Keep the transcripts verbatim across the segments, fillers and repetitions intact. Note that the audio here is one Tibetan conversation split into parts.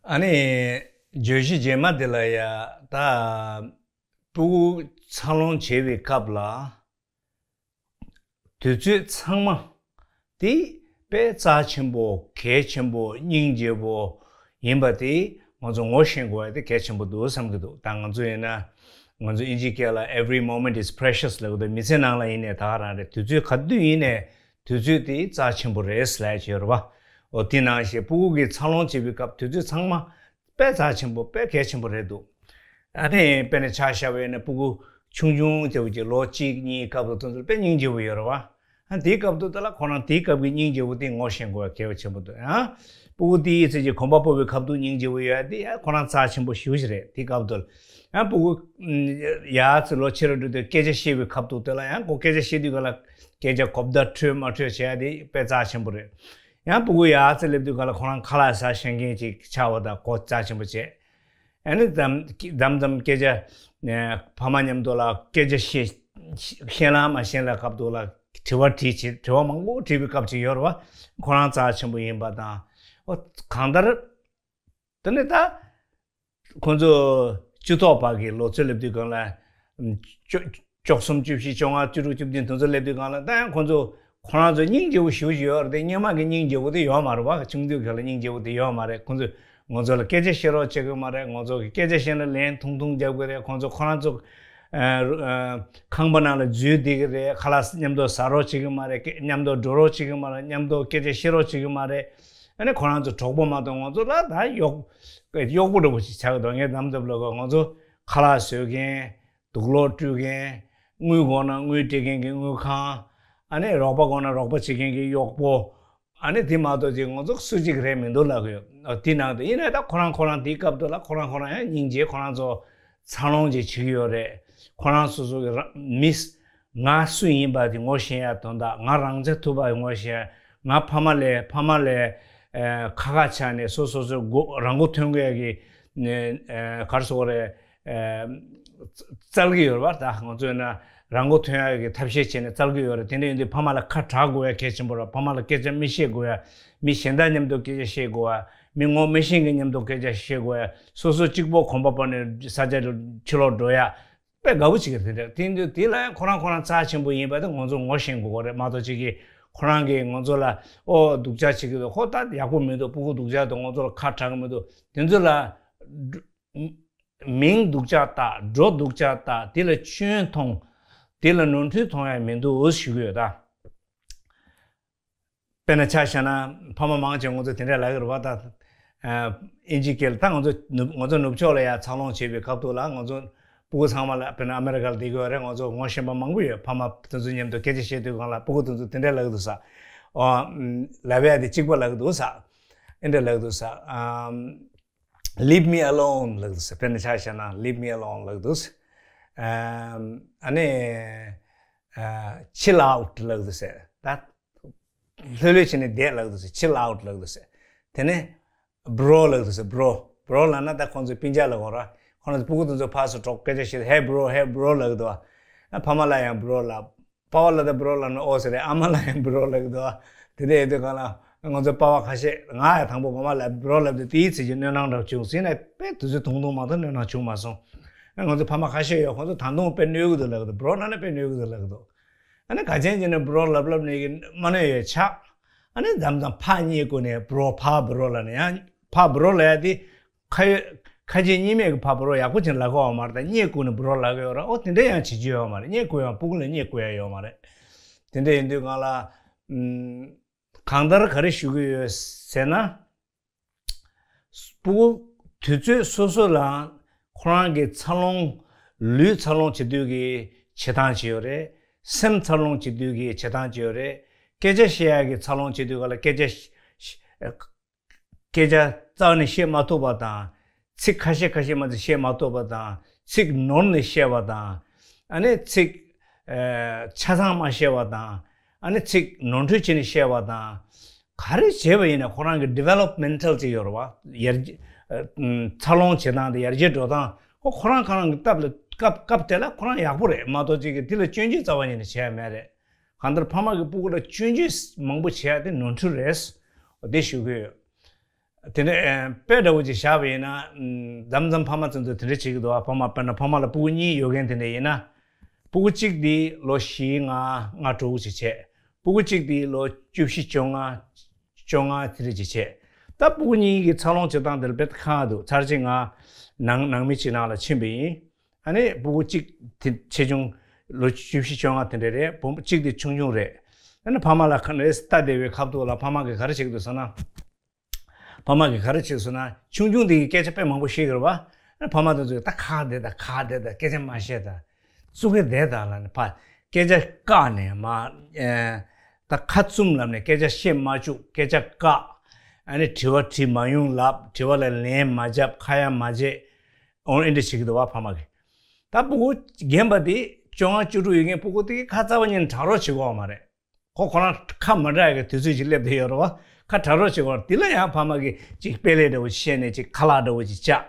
ཨ་ནི་བརྗོད་གཞི་རྗེས་མ་དེ་ལ་ཡ། ད་སྤུ་གུ་འཚར་ལོངས་བྱེད་པའི་སྐབས་ལ། དུས་ཚོད་ཚང་མ་དེ་དཔེ་རྩ་ཆེན་པོ། གལ་ཆེན་པོ། སྙིང་རྗེ་པོ་ཡིན་པ་དེ་ང་ཚོ་ངོ་ཤེས་དགོས་པ་དེ་གལ་ཆེན་པོ་འདུག་བསམ་གྱི་འདུག་ད་ང་ཚོ་ཡིན་ན། ང་ཚོ་ཨིན་ཇིའི་སྐད་ལ་every moment is precious ལབ་གི་འདུག་མི་ཚེ་ནང་ལ་ཡིན་ནའི་ད་ག་རང་རེད། དུས་ཚོད་ག་དུས་ཡིན་ནའི་དུས་ཚོད་དེ་རྩ་ཆེན་པོ་རེད་ཟེར་ལབ་ཡ་ཅིག་ཡོད་རེད་པ། འོ་དེ་ནང་བཞིན་སྤུ་གུ་གི་འཚར་ལོངས་བྱེད་པའི་སྐབས་དུས་ཚོད་ཚང་མ་དཔེ་རྩ་ཆེན་པོ། དཔེ་གལ་ཆེན་པོ་རེད་འདུག་ཨ་ནི་དཔེར་ན་ཆ་བཞག་པ་ཡིན་ན་སྤུ་གུ་ཆུང་ཆུང་དེ་བོ་ཅིག་ལོ་གཅིག་གཉིས་སྐབས་དུ་དེ་ཚོར་དཔེ་སྙིང་རྗེ་པོ་ཡོད་རེད་པ། ཨ་དེའི་སྐབས་དུ་དེ་ལ་ཁོ་རང་དེའི་སྐབས་ཀྱི་སྙིང་རྗེ་པོ་དེ་ངོ་ཤེས་དགོས་པ་གལ་ཆེན་པོ་འདུག་ཡང་སྤུ་གུ་དེའི་ཚེ་གྱི་གོམ་པ་སྤོ་བའི་སྐབས་དུ་སྙིང་རྗེ་པོ་ཡོད་ཡ་དེ་ཡ་ཁོ་རང་རྩ་ཆེན་པོ་ཞེ་པོ་ཅིག་རེད། དེའི་སྐབས་དུ་ཡང་སྤུ་གུ་ཡ་ཚེ་ལོ་ཆེ་རུ་འགྲོ་དུས་སྐད་ཆ་བཤད་པའི་སྐབས་དུ་དེ་ལ་ཡང་ཁོ་སྐད་ཆ་བཤད་དུས་ག་ལ་སྐད་ཆ་གོ་བརྡ་འཕྲོད་མ་འཕྲོད་བྱེད་ཡ་དེ་དཔེ་རྩ་ཆེན་པོ་རེད། ཡང་སྤུ་གུ་ཡ་ཚེ་སླེབས་དུས་ག་ལ་ཁོ་རང་ཁ་ལག་ཟ་ཤེས་མཁན་ཅིག་ཆགས་པ་དང་གོ་རྩ་ཆེན་པོ་བྱས། ཨ་ནི་མཚམས་མཚམས་སྐད་ཆ། ཨ་ཕ་མ་མཉམ་དུ་ལ་སྐད་ཆ་བཤད། ཤེས་ལ་མ་ཤེས་ལ་སྐབས་དུ་ལ་དྲི་བ་དྲིས་བྱེད། དྲི་བ་མང་པོ་དྲིས་པའི་སྐབས་ཅིག་ཡོད་རེད་པ། ཁོ་རང་རྩ་ཆེན་པོ་ཡིན་པ་དང་། ཨོ་གང་ལྟར། དེ་ནས་ད་ཁོང་ཚོ་སྤྱི་ཐོག་བར་གྱི་ལོ་ཚོད་སླེབས་དུས་སྒང་ལ། ཨམ་བཅུ་བཅུ་གསུམ་བཅུ་བཞི་བཅོ་ལྔ་བཅུ་དྲུག་བཅུ་བདུན་དེ་ཚོ་སླེབས་དུས་སྒང་ལ་ད་ཡང་ཁོང་ཚོ་ཁོ་རང་ཚོ་སྙིང་རྗེ་པོ་ཞེ་པོ་ཅིག་ཡོད་རེད་དེ། སྔོན་མ་གི་སྙིང་རྗེ་པོ་དེ་ཡོད་མ་རེད་པ། ཆུང་དུས་སྒང་ལ་སྙིང་རྗེ་པོ་དེ་ཡོད་མ་རེད། ཁོང་ཚོས་ང་ཚོ་ལ་སྐད་ཆ་བཤད་རོགས་བྱེད་གི་མ་རེད། ང་ཚོ་གི་སྐད་ཆ་བཤད་ན་ལན་ཐུང་ཐུང་རྒྱབ་གི་རེད། ཁོང་ཚོ་ཁོ་རང་ཚོ་ཨ་ཨ་ཁང་པ་ནང་ལ་འཛུལ་བསྡད་གི་རེད། ཁ་ལག་མཉམ་དུ་ཟ་རོགས་བྱེད་གི་མ་རེད། སྐད་མཉམ་དུ་འགྲོ་རོགས་བྱེད་གི་མ་རེད། མཉམ་དུ་སྐད་ཆ་བཤད་རོགས་བྱེད་གི་མ་རེད། ཨ་ནི་ཁོ་རང་ཚོ་གྲོགས་པོ་མ་གཏོགས་ང་ཚོ་ལ་ད་གཡོག་གཡོག་པོ་འདྲ་པོ་ཞིག་ཆགས་ཀྱི་འདུག་ངས་དམ་དམ་ལབ་དགོས། ང་ཚོ་ཁ་ལག་བཟོ་མཁན། དུག་ལོག་བཀྲུ་མཁན། དངུལ་དགོས་ན་དངུལ་སྤྲད་མཁན་གྱི་དངུལ་ཁང་། ཨ་ནི་རོགས་པ་དགོས་ན་རོགས་པ་བྱེད་མཁན་གྱི་གཡོག་པོ། ཨ་ནི་དེ་མ་གཏོགས་ཅིག་ང་ཚོ་སུ་གཅིག་རེད་མི་འདུག་ལབ་ཀྱི་ཡོད། ཨ་དེ་ནང་དུ་ཡིན་ནའི་ད་ཁོ་རང་ཁོ་རང་དེའི་སྐབས་དུ་ལ་ཁོ་རང་ཁོ་རང་ཡང་སྙིང་རྗེ། ཁོ་རང་ཚོ་འཚར་ལོངས་ཅིག་བྱེད་ཀྱི་ཡོད་རེད། ཁོ་རང་སོ་སོ་གི་རང་མི། ང་སུ་ཡིན་པ་དེ་ངོ་ཤེས་ཡ་དོན་དག་ང་རང་བྱ་ཐུབ་པ་ངོ་ཤེས་ཡ། ང་ཕ་མ་ལས་ཕ་མ་ལས་ཨ་ཁ་ཁ་ཆགས་ནས་སོ་སོ་སོའི་མགོ་རང་མགོ་ཐོན་དགོས་ཡ་གི་ནས་ཨ་ག་རེ་ཟེར་དགོས་རེད། ཨ་བཙལ་གྱི་ཡོད་རེད་པ། ད་ང་ཚོས་ན་རང་མགོ་ཐོན་ཡ་གི་ཐབས་ཤེས་བྱས་ནས་བཙལ་གྱི་ཡོད་རེད། དེ་འདྲ་ཡིན་དུས་ཕ་མ་ལ་ཁ་གྲག་དགོས་ཡ་གལ་ཆེན་པོ་རེད། ཕ་མ་ལ་སྐད་ཆ་མི་བཤད་དགོས་ཡ། མི་གཞན་དག་མཉམ་དུ་སྐད་ཆ་བཤད་དགོས་ཡ། མི་ངོ་མི་ཤེས་མཁན་མཉམ་དུ་སྐད་ཆ་བཤད་དགོས་ཡ། སོ་སོ་གཅིག་པོ་གོམ་པ་སྤོ་ནས་ས་ཆ་ཕྱི་ལོགས་འགྲོ་ཡ། དཔེ་དགའ་པོ་བྱེད་ཀྱི་རེད། དེ་འདྲ་དེ་ལ་ཡང་ཁོ་རང་ཁོ་རང་རྩ་ཆེན་པོ་ཡིན་པ་དེ་ང་ཚོ་ངོ་ཤེས་དགོས་ཀྱི་རེད་མ་གཏོགས། གཅིག་གིས་ཁོ་རང་གིས་ང་ཚོ་ལ་ཨོ་སྡུག་ཅག་བྱེད་ཀྱི་འདུག་ཁོ་ད་ཡག་པོ་མི་འདུག་སྤུ་གུ་སྡུག་ཅག་འདུག་ང་ཚོ་ལ་ཁ་གྲག་གི་མི་འདུག་དེ་ཚོ་ལ་མིང་སྡུག་ཅག་བཏགས། འགྲོ་སྡུག་ཅག་བཏགས། དེ་ལ་སྐྱོན་མཐོང་། དེ་ལ་ནོར་འཁྲུལ་མཐོང་ཡ་མི་འདུག་ཞུ་གི་ཡོད་ད། དཔེར་ན་ཆ་བཞག་ན་ཕ་མ་མང་ཆེ་ང་ཚོ་དེ་འདྲ་ལབ་ཀྱི་རེད་པ། ད་ཨ་ཨིན་ཇིའི་སྐད་ལ། ད་ང་ཚོ་ནུབ་ང་ཚོ་ནུབ་ཕྱོགས་ལ་ཡ་འཚར་ལོངས་བྱེད་པའི་སྐབས་དུ་ལ་ང་ཚོ་སྤུ་གུ་ཚང་མ་ལ། དཔེར་ན་ཨ་མེ་རི་ཀ་ལ་བསྡད་ཀྱི་ཡོད་རེད། ང་ཚོ་ངོ་ཤེས་པ་མང་པོ་ཡོད། ཕ་མ་དེ་ཚོ་མཉམ་དུ་སྐད་ཆ་བཤད་དུས་སྒང་ལ་སྤུ་གུ་དེ་ཚོ་དེ་འདྲ་ལབ་ཀྱི་འདུག་ས། ཨོ་ལབ་ཡ་དེ་གཅིག་པ་ལབ་ཀྱི་འདུག་ས། ཨེ་འདྲ་ལབ་ཀྱི་འདུག་ས། ཨམ། Leave me alone ལབ་ཀྱི་འདུག་ས། དཔེར་ན་ཆ་བཞག་ན་Leave me alone ལབ་ཀྱི་འདུག་ས། ཨམ། ཨ་ནི་ཨ་chill out ལབ་ཀྱི་འདུག་ས། ད་ལྷོད་ལྷོད་བྱས་ནས་བསྡད་ལབ་ཀྱི་འདུག་ཟེར། chill out ལབ་ཀྱི་འདུག་ཟེར། དེ་ནས་bro ལབ་ཀྱི་འདུག་ཟེར། bro bro ལབ་ན་ད་ཁོང་ཚོ་སྤུན་ཀྱག་ལབ་དགོས་རེད། ཁོང་ཚོ་སྤུ་གུ་དེ་ཚོ་ཕར་ཚུར་འགྲོགས་སྐད་ཆ་བཤད། Hey bro, hey bro ལབ་ཀྱི་འདུག་ཨ་ཕ་མ་ལ་ཡང་bro ལབ། པ་ཕ་ལ་ད་bro ལབ་ན་ཨོ་ཟེར་རེད། ཨ་མ་ལ་ཡང་bro ལབ་ཀྱི་འདུག་དེ་འདྲ་ཡིན་དུས་སྒང་ལ་ང་ཚོ་པ་ཕ་ཁ་ཤས། ང་ཡང་དང་པོ་ངོ་མ་ལ་bro ལབ་དུས་དེའི་ཚེ་གི་གནོད་སྣང་འདྲ་བྱུང་ཟིན་ནས། དཔེ་དུས་ཚོད་ཐུང་ཐུང་མ་གཏོགས་གནོད་སྣང་བྱུང་མ་སོང་། ང་ཚོ་ཕ་མ་ཁ་ཤས་ཡོད། ཁོང་ཚོ་ད་དུང་དཔེ་གནོད་ཀྱི་འདུག་ལབ་ཀྱི་འདུག bro ལབ་ན་དཔེ་གནོད་ཀྱི་འདུག་ལབ་ཀྱི་འདུག་ཨ་ནི་ག་ཅན་ཅིག་ནས་bro ལབ་ལབ་ནས་ཀྱི་མ་གནོད་ཡོད་ཆགས། ཨ་ནི་མཚམས་མཚམས་ཕར་བསྙད་བཀུར་ནས་bro, ཕར་bro ལབ་ནས། ཡང་ཕར་bro ལབ་ཡ་དེ་ཁ་ཡོད་ཁ་ལྕེ་གཉིས་མེད་ཀྱི་ཕར་bro ཡག་པོ་ཅིག་ལབ་ཀྱི་ཡོད་མ་རེད། ད་བསྙད་བཀུར་ནས་bro ལབ་ཀྱི་ཡོད་རེད། ཨོ་དེ་འདྲ་ཡང་བྱེད་རྒྱུ་ཡོད་མ་རེད། བསྙད་བཀུར་ཡང་སྤུ་གུ་ལ་བསྙད་བཀུར་ཡ་ཡོད་མ་རེད། དེ་འདྲ་ཡིན་དུས་སྒང་ལ་ཨམ། གང་ལྟར་ག་རེ་ཞུ་གི་ཡོད་ཟེར་ན། སྤུ་གུ་དུས་ཚོད་སོ་སོ་ལ་ཁོ་རང་གི་འཚར་ལོངས། ལུས་འཚར་ལོངས་བྱེད་དུས་ཀྱི་བྱེད་སྟངས་ཅིག་ཡོད་རེད། སེམས་འཚར་ལོངས་བྱེད་དུས་ཀྱི་བྱེད་སྟངས་ཅིག་ཡོད་རེད། སྐད་ཆ་བཤད་ཡག་གི་འཚར་ལོངས་བྱེད་དུས་སྒང་ལ་སྐད་ཆ་སྐད་ཆ་རྩ་ནས་བཤད་མ་ཐུབ་པ་དང་། ཚིག་ཁ་ཤས་ཁ་ཤས་མ་གཏོགས་བཤད་མ་ཐུབ་པ་དང་། ཚིག་ནོར་ནས་བཤད་པ་དང་། ཨ་ནི་ཚིག་ཨ་ཆ་ཚང་མ་བཤད་པ་དང་། ཨ་ནི་ཚིག་ནོར་འཁྲུལ་བྱས་ནས་བཤད་པ་དང་། ག་རེ་བྱས་པ་ཡིན་ན་ཁོ་རང་གི་developmental ཅིག་ཡོད་རེད་པ། ཡར་རྒྱས་ཨ་འཚར་ལོངས་བྱེད་སྟངས་དེ། ཡར་རྒྱས་འགྲོ་སྟངས་ཁོ་ཁོ་རང་ཁོ་རང་གི་སྟབས་ལ་སྐབས་སྐབས་དེ་ལ་ཁོ་རང་ཡག་པོ་རེད་མ་གཏོགས་ཅིག་གི་དེ་ལ་སྐྱོན་བརྗོད་རྩ་བ་ཉིད་ནས་བྱས་ཡ་མེད་རེད། གང་ལྟར་ཕ་མ་གི་སྤུ་གུ་ལ་སྐྱོན་བརྗོད་མང་པོ་བྱས་ཡ་དེ་ནོར་འཁྲུལ་རེད། འོ་དེ་ཞུ་གི་ཡོད། དེ་འདྲ་ཨེ་དཔེ་འདྲ་བོ་ཅིག་བཞག་པ་ཡིན་ན། ཨམ་མཚམས་མཚམས་ཕ་མ་ཚོ་ཚོས་དེ་འདྲ་བྱེད་ཀྱི་འདུག་ཨ། ཕ་མ་དཔེར་ན་ཕ་མ་ལ་སྤུ་གུ་གཉིས་ཡོད་མཁན་དེ་འདྲ་ཡིན་ན། སྤུ་གུ་གཅིག་དེ་ལོ་བཞི་ལྔ་ལྔ་དྲུག་ཅིག་བྱས། སྤུ་གུ་གཅིག་དེ་ལོ་བཅུ་བཞི་བཅོ་ལྔ་བཅོ་ལྔ་དེ་འདྲ་ཅིག་བྱས། ད་སྤུ་གུ་གཉིས་ཀྱི་འཚར་ལོངས་བྱེད་སྟངས་དེ་ལ་དཔེ་ཁག་འདུག་ཚར་གཅིག་ང་ནང་ནང་མི་གཅིག་ནང་ལ་ཕྱིན་པ་ཡིན། ཨ་ནི་སྤུ་གུ་གཅིག་དེ་ཆེ་ཆུང་ལོ་བཅུ་བཞི་བཅོ་ལྔ་དེ་འདྲ་རེད། བུ་མོ་གཅིག་དེ་ཆུང་ཆུང་རེད། ཨ་ནི་ཕ་མ་ལ་ཁ་ནས་ལྟ་བསྡད་པའི་སྐབས་ཐོག་ལ་ཕ་མ་གིས་ག་རེ་བྱེད་ཀྱི་འདུག་ཟེར་ན། ཕ་མ་གིས་ག་རེ་བྱེད་ཟེར་ན། ཆུང་ཆུང་དེ་གིས་སྐད་ཆ་དཔེ་མང་པོ་བཤད་ཀྱི་རེད་བ། ཨ་ནི་ཕ་མ་དེ་ཚོས་ད་ཁ་བདེ་ད་ཁ་བདེ་ད་སྐད་ཆ་མ་བཤད་ད། ཙུ་གེ་བསྡད་ད་ལབ་ནས་ཕ་སྐད་ཆ་བཀག་ནས་མ་ཨེ་ད་ཁ་བཙུམ་ལབ་ནས་སྐད་ཆ་བཤད་མ་བཅུག་སྐད་ཆ་བཀག་ཨ་ནི་དྲི་བ་དྲི་མ་ཡོང་ལབ། དྲི་བ་ལ་ལན་མ་རྒྱབ། ཁ་ཡ་མ་བྱེད། འོ་འདི་འདྲ་བྱེད་ཀྱི་འདུག་བ་ཕ་མ་གིས། ད་སྤུ་གུ་རྒན་པ་དེ་བཅོ་ལྔ་བཅུ་དྲུག་ཡོད་མཁན་སྤུ་གུ་དེ་གིས་ཁ་རྩ་བ་ཉིད་ནས་གྲག་རོགས་བྱེད་ཀྱི་ཡོད་མ་རེད། ཁོ་ཁོ་རང་ཁ་མ་གྲག་གི་དུས་ཚོད་ཅིག་སླེབས་བསྡད་ཡོད་རེད་བ། ཁ་གྲག་རོགས་བྱེད་ཀྱི་ཡོད་རེད། དེ་ལ་ཡང་ཕ་མ་གིས་ཅིག་དཔེ་ལེགས་འདྲ་བོ་ཅིག་བཤད་ནས་ཅིག་ཁ་ལག་འདྲ་བོ་ཅིག་བཅག་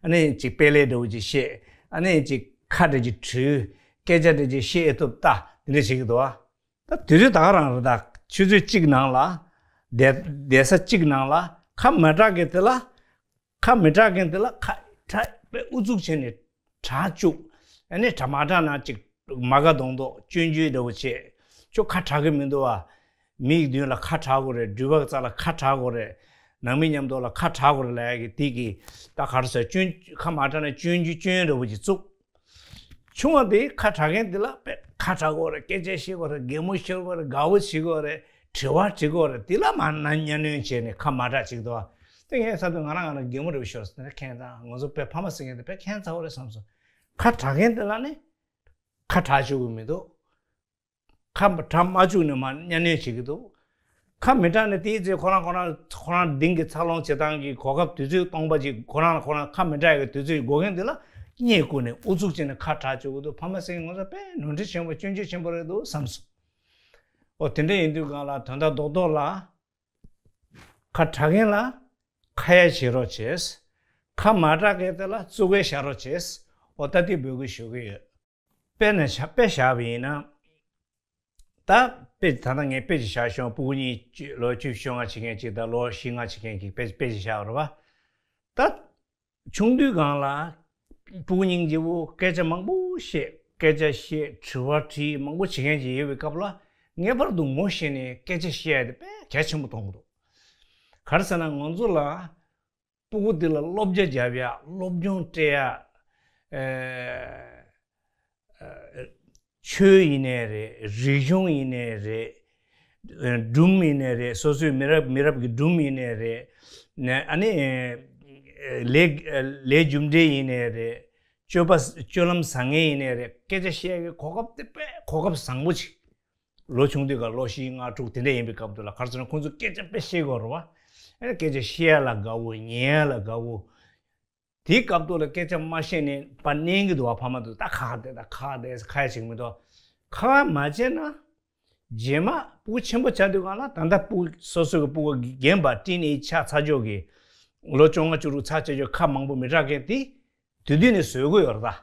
ཨ་ནི་ཅིག་དཔེ་ལེགས་འདྲ་བོ་ཅིག་བཤད། ཨ་ནི་ཅིག་ཁ་འདྲ་ཅིག་བྲུས། སྐད་ཆ་འདྲ་ཅིག་བཤད་ཐུབ་ལྟ། དེ་འདྲ་བྱེད་ཀྱི་འདུག་བ། ད་དུས་ཚོད་ད་ག་རང་རེད་ད། ཆུ་ཚོད་གཅིག་ནང་ལ། བསྡད་བསྡད་ས་གཅིག་ནང་ལ་ཁ་མ་གྲག་མཁན་དེ་ལ། ཁ་མི་གྲག་མཁན་དེ་ལ་ཁ་གྲག་པའི་ཨུ་ཚུགས་བྱས་ནས་གྲག་བཅུག་ཨ་ནི་གྲག་མ་གྲག་ན་ཅིག་མ་དགའ་གདོང་མདོག་སྐྱོན་བརྗོད་འདྲ་བོ་བྱས། ཁྱོད་ཁ་གྲག་གི་མི་འདུག་བ། མི་ཡི་མདུན་ལ་ཁ་གྲག་དགོས་རེད། འགྲུལ་པ་རྩ་ལ་ཁ་གྲག་དགོས་རེད། ནང་མི་མཉམ་དུ་ལ་ཁ་གྲག་དགོས་རེད་ལབ་ཡ་གི་དེ་གི་ད་ག་རེ་ཟེར། སྐྱོན་ཁ་མ་གྲག་ན་སྐྱོན་བརྗོད་སྐྱོན་འདྲ་བོ་ཅིག་བཙུགས། ཆུང་བ་དེ་ཁ་གྲག་མཁན་དེ་ལ་དཔེ་ཁ་གྲག་དགོས་རེད། སྐད་ཆ་བཤད་དགོས་རེད། གད་མོ་ཤོར་དགོས་རེད། དགའ་བོ་བྱེད་དགོས་རེད། དྲི་བ་དྲི་དགོས་རེད། དེ་ལ་མ་གནང་གཉའ་གནོན་བྱས་ནས་ཁ་མ་གྲག་ཅིག་འདུག་བ། དེ་ངས་བསམ་དུས་ང་རང་ང་རང་གད་མོ་རེ་བ་ཤོར་སོང་། དེ་ཁྱད་མཚར། ང་ཚོ་དཔེ་ཕ་མ་ཟེར་མཁན་དེ་དཔེ་ཁྱད་མཚར་བོ་རེད་བསམ་སོང་། ཁ་གྲག་མཁན་དེ་ལ་ནི་ཁ་གྲག་བཅུག་གི་མི་འདུག་ཁ་གྲག་མ་བཅུག་ནས་མ་གཉའ་གནོན་བྱེད་ཀྱི་འདུག་ཁ་མི་གྲག་ནས་དེའི་ཚེ་ཁོ་རང་ཁོ་རང་ཁོ་རང་གདིང་གི་འཚར་ལོངས་བྱེད་སྟངས་ཀྱི་གོ་སྐབས་དུས་ཚོད་སྟོང་པ་ཅིག་ཁོ་རང་ཁོ་རང་ཁ་མི་གྲག་གི་དུས་ཚོད་དགོས་མཁན་དེ་ལ་བསྙད་བཀུར་ནས་ཨུ་ཚུགས་བྱས་ནས་ཁ་གྲག་བཅུག་གི་འདུག་ཕ་མ་ཟེར་མཁན་ང་ཚོ་དཔེ་ནོར་འཁྲུལ་ཆེན་པོ་སྐྱོན་བརྗོད་ཆེན་པོ་རེད་འདུག་བསམ་སོང་། ཨོ་དེ་འདྲ་ཡིན་དུས་སྒང་ལ་དོན་དག་རྡོག་རྡོག་ལ། ཁ་གྲག་མཁན་ལ་ཁ་ཡ་བྱེད་རོགས་བྱེད། ཁ་མ་གྲག་མཁན་དེ་ལ་བཙུགས་པའི་བཞག་རོགས་བྱེད། འོ་ད་དེ་འབོད་སྐུལ་ཞུ་གི་ཡོད། དཔེ་ནས་བཞག་དཔེ་བཞག་པ་ཡིན་ན། ད་དཔེ་ད་ལྟ་ངས་དཔེ་ཅིག་བཞག་ཤོག་སྤུ་གུ་གཉིས་ལོ་བཅུ་བཅོ་ལྔ་བྱེད་མཁན་གཅིག་དང་ལོ་བཞི་ལྔ་བྱེད་མཁན་གཅིག་དཔེ་དཔེ་ཅིག་བཞག་པ་རེད་བ། ད། ཆུང་དུས་སྒང་ལ་སྤུ་གུ་སྙིང་རྗེ་བོ་སྐད་ཆ་མང་པོ་བཤད། སྐད་ཆ་བཤད། དྲི་བ་དྲིས། མང་པོ་བྱེད་མཁན་ཅིག་ཡོད་པའི་སྐབས་ལ་ངེས་པར་དུ་ངོ་ཤེས་ནས་སྐད་ཆ་བཤད་ཡ་དེ་དཔེ་གལ་ཆེན་པོ་མཐོང་གི་འདུག་ག་རེ་ཟེར་ན་ང་ཚོ་ལ་སྤུ་གུ་འདི་ལ་བློ་རྒྱ་རྒྱབ་ཡ། སློབ་སྦྱོང་སྤྲད་ཡ། ཨེ། ཆོས་ཡིན་ནའི་རེད། རིག་གཞུང་ཡིན་ནའི་རེད། སྒྲུང་ཡིན་ནའི་རེད། སོ་སོའི་མི་རབས་མི་རབས་ཀྱི་སྒྲུང་ཡིན་ནའི་རེད། ནས་ཨ་ནི་ལས་ལས་རྒྱུ་འབྲས་ཡིན་ནའི་རེད། སྤྱོད་པ་སྤྱོད་ལམ་བཟང་ངན་ཡིན་ནའི་རེད། སྐད་ཆ་བཤད་ཡག་གི་གོ་སྐབས་དེ་དཔེ་གོ་སྐབས་བཟང་པོ་ཅིག་ལོ་ཆུང་དུས་ཀ་ལོ་བཞི་ལྔ་དྲུག་དེ་འདྲ་ཡིན་པའི་སྐབས་དུ་ལ་ག་རེ་ཟེར་ན་ཁོང་ཚོ་སྐད་ཆ་དཔེ་བཤད་དགོས་རེད་བ། ཨ་ནི་སྐད་ཆ་བཤད་ཡ་ལ་དགའ་བོ། ཉན་ཡ་ལ་དགའ་བོ། དེའི་སྐབས་ཐོག་ལ་སྐད་ཆ་མ་བཤད་ནས་ཕར་མནན་གྱི་འདུག་བ། ཕ་མ་ཚོས་ད་ཁ་བདེ་ད་ཁ་བདེ་ཁ་ཡ་བྱེད་ཀྱི་མི་འདུག་ཁ་བ་མ་བྱས་ན། རྗེས་མ་སྤུ་གུ་ཆེན་པོ་ཆགས་དུས་སྒང་ལ་ད་ལྟ་སྤུ་གུ་སོ་སོ་གི་སྤུ་གུ་རྒན་པ་ཊིན་ཨེཇ་ཆགས་ཚར་ཆོག་གི། ལོ་བཅོ་ལྔ་བཅུ་དྲུག་ཚར་ཆོག་ཆོག་ཁ་མང་པོ་མི་གྲག་མཁན་དེ་དེ་དུས་ནས་བཟོ་དགོས་ཡོད་རེད་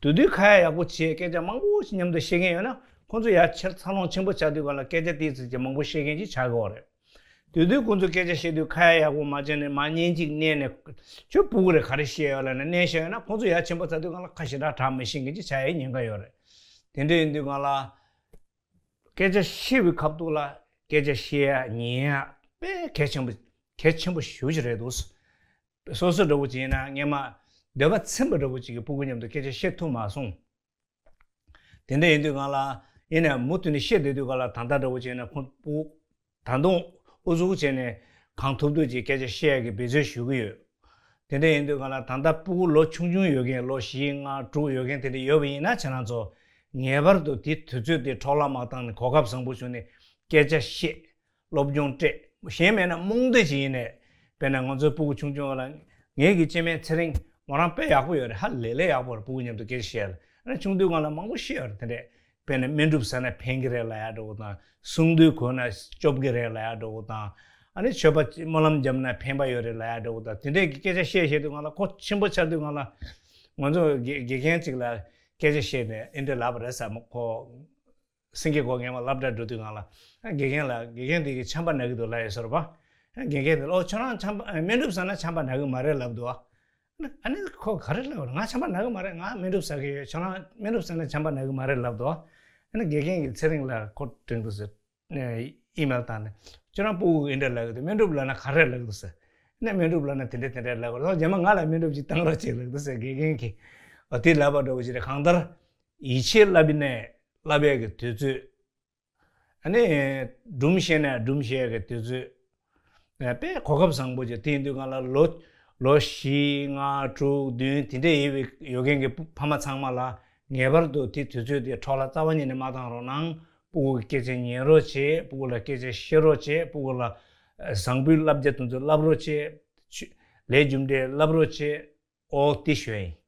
ད། དེ་དུས་ཁ་ཡ་ཡག་པོ་བྱས་སྐད་ཆ་མང་པོ་ཞིག་མཉམ་དུ་བཤད་མཁན་ཡོད་ན་ཁོང་ཚོ་ཡར་ཆེར་འཚར་ལོངས་ཆེན་པོ་ཆགས་དུས་སྒང་ལ་སྐད་ཆ་ཏོག་ཙམ་ཅིག་མང་པོ་བཤད་མཁན་ཅིག་ཆགས་ཀྱི་ཡོད་རེད། དེ་དུས་ཁོང་ཚོས་སྐད་ཆ་བཤད་དུས་ཁ་ཡ་ཡག་པོ་མ་བྱས་ནས་མར་མནན་གཅིག་མནན་ནས་ཁྱོད་སྤུ་གུ་རེད་ག་རེ་བཤད་ཡོད་ལབ་ནས་མནན་བཞག་ཡོད་ན་ཁོང་ཚོ་ཡར་ཆེན་པོ་ཆགས་དུས་སྒང་ལ་ཁ་ཞེ་དྲག་གྲགས་མི་ཤེས་མཁན་ཅིག་ཆགས་ཡའི་ཉེན་ཁ་ཡོད་རེད། དེ་འདྲ་ཡིན་དུས་སྒང་ལ། སྐད་ཆ་བཤད་པའི་སྐབས་ཐོག་ལ་སྐད་ཆ་བཤད་ཡ་ཉན་ཡ་དཔེ་གལ་ཆེན་པོ་གལ་ཆེན་པོ་ཞེ་པོ་ཅིག་རེད་འདུག་སོ་སོ་འདྲ་བོ་ཅིག་ཡིན་ན་སྔན་མ་འདོད་པ་ཚིམ་པ་འདྲ་བོ་ཅིག་གིས་སྤུ་གུ་མཉམ་དུ་སྐད་ཆ་བཤད་ཐུབ་མ་སོང་། དེ་འདྲ་ཡིན་དུས་སྒང་ལ་ཡིན་ནའི་མུ་མཐུད་ནས་བཤད་བསྡད་དུས་སྒང་ལ་ད་ལྟ་འདྲ་བོ་ཅིག་ཡིན་ན་ཁོང་སྤུ་གུ་ད་དུང་ཨུ་ཚུགས་བྱས་ནས་གང་ཐུབ་ཐུབ་ཅིག་སྐད་ཆ་བཤད་ཡ་གི་འབད་རྩོལ་ཞུ་གི་ཡོད། དེ་འདྲ་ཡིན་དུས་སྒང་ལ་ད་ལྟ་སྤུ་གུ་ལོ་ཆུང་ཆུང་ཡོད་མཁན་ལོ་བཞི་ལྔ་དྲུག་ཡོད་མཁན་དེ་འདྲ་ཡོད་པ་ཡིན་ན་ཁྱེད་རང་ཚོ་ངེས་པར་དུ་དེ་དུས་ཚོད་དེ་འཕྲོ་བརླག་མ་བཏང་ནས་གོ་སྐབས་བཟང་པོ་བྱུང་ནས་སྐད་ཆ་བཤད། སློབ་སྦྱོང་སྤྲད། གཞན་མེད་ན་རྨོངས་དད་ཅིག་ཡིན་ནས། དཔེར་ན་ང་ཚོའི་སྤུ་གུ་ཆུང་ཆུང་ལ་ངེད་ཀྱི་སྐྱེ་དམན་ཚེ་རིང་མོ་རང་དཔེ་ཡག་པོ་ཡོད་རེད། ཧ་ལས་ལས་ཡག་པོ་རེད། སྤུ་གུ་མཉམ་དུ་སྐད་ཆ་བཤད་ལ་ཨ་ནི་ཆུང་དུས་སྒང་ལ་མང་པོ་བཤད་ཡོད་རེད། དེ་འདྲས་དཔེར་ན་སྨན་སྒྲུབ་ཟ་ན་ཕན་གྱི་རེད་ལབ་ཡག་འདྲ་བོ་དང་གསུང་རྡོལ་གོན་ན་སྐྱོབ་ཀྱི་རེད་ལབ་ཡག་འདྲ་བོ་དང་ཨ་ནི་མཆོད་པ་སྨོན་ལམ་བརྒྱབ་ན་ཕན་པ་ཡོད་རེད་ལབ་ཡག་འདྲ་བོ་དང་དེ་འདྲས་ཀྱི་སྐད་ཆ་བཤད་བཤད་དུས་སྒང་ལ་ཁོ་ཆེན་པོ་ཆགས་དུས་སྒང་ལ་ང་ཚོ་དགེ་དགེ་རྒན་ཅིག་ལ་སྐད་ཆ་བཤད་ནས་ཨེ་འདྲས་ལབ་པ་རེད་ཟེར་མོ་ཁོ། སེང་གེ་སྒོ་ངའི་མ་སློབ་གྲྭར་འགྲོ་དུས་སྒང་ལ། ཨ་དགེ་རྒན་ལགས་དགེ་རྒན་དེ་གིས་ཆམ་པ་ན་གི་འདུག་ལབ་ཡོད་ཟེར་བ། དགེ་རྒན་དེ་ལ་ཨོ་ཁྱོད་རང་ཆམ་པ་སྨན་སྒྲུབ་ཟ་ན་ཆམ་པ་ན་གི་མ་རེད་ལབ་འདུག་ཨ་ནི་ཁོ་ག་རེ་ལབ་རེད། ང་ཆམ་པ་ན་གི་མ་རེད། ང་སྨན་སྒྲུབ་ཟ་གི་ཡོད། ཁྱོད་རང་སྨན་སྒྲུབ་ཟ་ན་ཆམ་པ་ན་གི་མ་རེད་ལབ་འདུག་ཨ་ནི་དགེ་རྒན་གྱིས་ཚེ་རིང་ལ་ཁོ་དྲན་འདུག་ཟེར། ཨི་མེལ་བཏང་ནས་ཁྱོད་རང་སྤུ་གུ་འདི་འདྲ་ལབ་གི་འདུག་སྨན་སྒྲུབ་ལབ་ན་ག་རེ་ལབ་གི་འདུག་ཟེར། ཨ་ནི་སྨན་སྒྲུབ་ལབ་ན་དེ་འདྲ་དེ་འདྲ་ལབ་གི་འདུག་རྗེས་མ་ང་ལ་སྨན་སྒྲུབ་ཅིག་བཏང་རོགས་བྱེད་ལབ་འདུག་ཟེར་དགེ་རྒན་གྱིས། ཨ་དེ་ལབ་པ་འདྲ་བོ་ཞིག་རེད། གང་ལྟར་ཡིད་ཆེས་བསླབ་ནས་བསླབ་ཡས་ཀྱི་དུས་ཚོད། ཨ་ནི་སྒྲུང་བཤད་ནས་སྒྲུང་བཤད་ཀྱི་དུས་ཚོད། ཨ་དཔེ་གོ་སྐབས་བཟང་པོ་ཅིག་དེ་ཡིན་དུས་ང་ལ་ལོ་ལོ་བཞི་ལྔ་དྲུག་བདུན་དེ་འདྲ་ཡོད་པའི་ཡོད་མཁན་གྱི་ཕ་མ་ཚང་མ་ལ་ངེས་པར་དུ་དེ་དུས་ཚོད་དེ་འཕྲོ་བརླག་རྩ་བ་ཉིད་ནས་མ་བཏང་རོགས་གནང་། སྤུ་གུ་གི་སྐད་ཆ་ཉན་རོགས་བྱེད། སྤུ་གུ་ལ་སྐད་ཆ་བཤད་རོགས་བྱེད། སྤུ་གུ་ལ་ཨ་བཟང་པོའི་བསླབ་བྱ་དེ་ཚོ་བསླབ་རོགས་བྱེད། ཆུ་ལས་རྒྱུ་འབྲས་བསླབ་རོགས་བྱེད། ཨོ་དེ་ཞུ་ཡ་ཡིན།